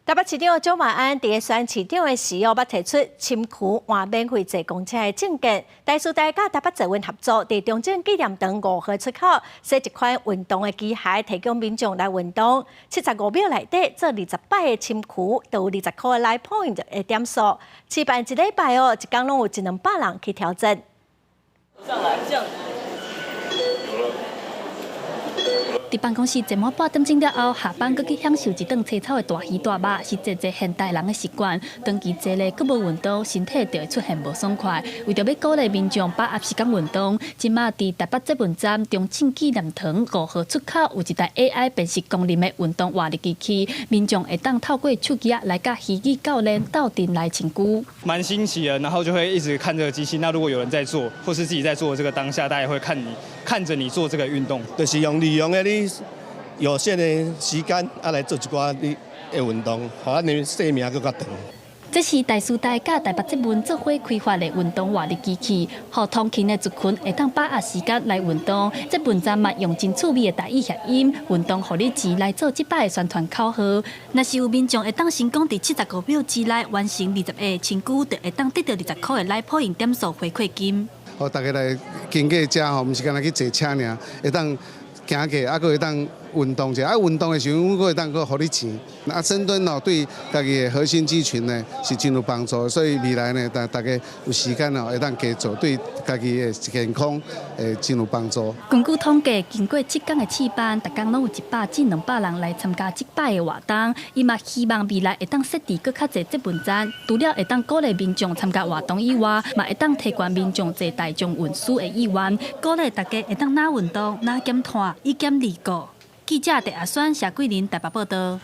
台北市長蔣萬安佇咧選市長的時候，捌提出深區換免費坐公車的政見。台師大佮台北捷運合作，佇中正紀念堂五號出口設一款運動的機械，提供民眾來運動。75秒內底做20擺的深屈，就有20箍的 Line Point 的點數。試辦一禮拜哦，一工攏有一兩百人去挑戰。上來，這樣。佇辦公室坐滿半點鐘了後，下班閣去享受一頓清炒的大魚大肉，是濟濟現代人的習慣。長期坐咧，閣無運動，身體就會出現無爽快。為著欲鼓勵民眾把握時間運動，這馬佇台北捷運站中正紀念堂五號出口有一台 AI 辨識功能的運動活力機器，民眾會當透過手機仔來佮虛擬教練鬥陣來深屈。蠻新奇的，然後就會一直看這個機器。那如果有人在做，或是自己在做的這個當下，大家也會看你看著你做這個運動。就是用利用的你有限的時間啊來做一寡你的運動，予咱的壽命閣較長。這是台師大佮台北捷運做伙開發的運動活力機器，予通勤的族群會當把握時間來運動。捷運站嘛用真趣味的台語譯音，運動予你錢來做這擺的宣傳口號。若是有民眾會當成功佇75秒之內完成20下深屈，就會當得著20箍的 Line Point 點數回饋金。予大家來經過遮吼，毋是干焦去坐車爾，會當行過，啊，閣會當運動者，啊，運動的時陣，閣會當閣予你錢。啊，深蹲哦，對家己的核心肌群呢是真有幫助，所以未來呢，大家有時間哦，會當加做，對家己的健康會真有幫助。根據統計，經過7工的試辦，逐工攏有100至200人來參加這擺的活動。伊嘛希望未來會當設置閣較濟捷運站，除了會當鼓勵民眾參加活動以外，嘛會當提懸民眾坐大眾運輸的意願，鼓勵大家會當若運動、若減碳，以減二顧。記者鄭阿選、謝桂林台北報道。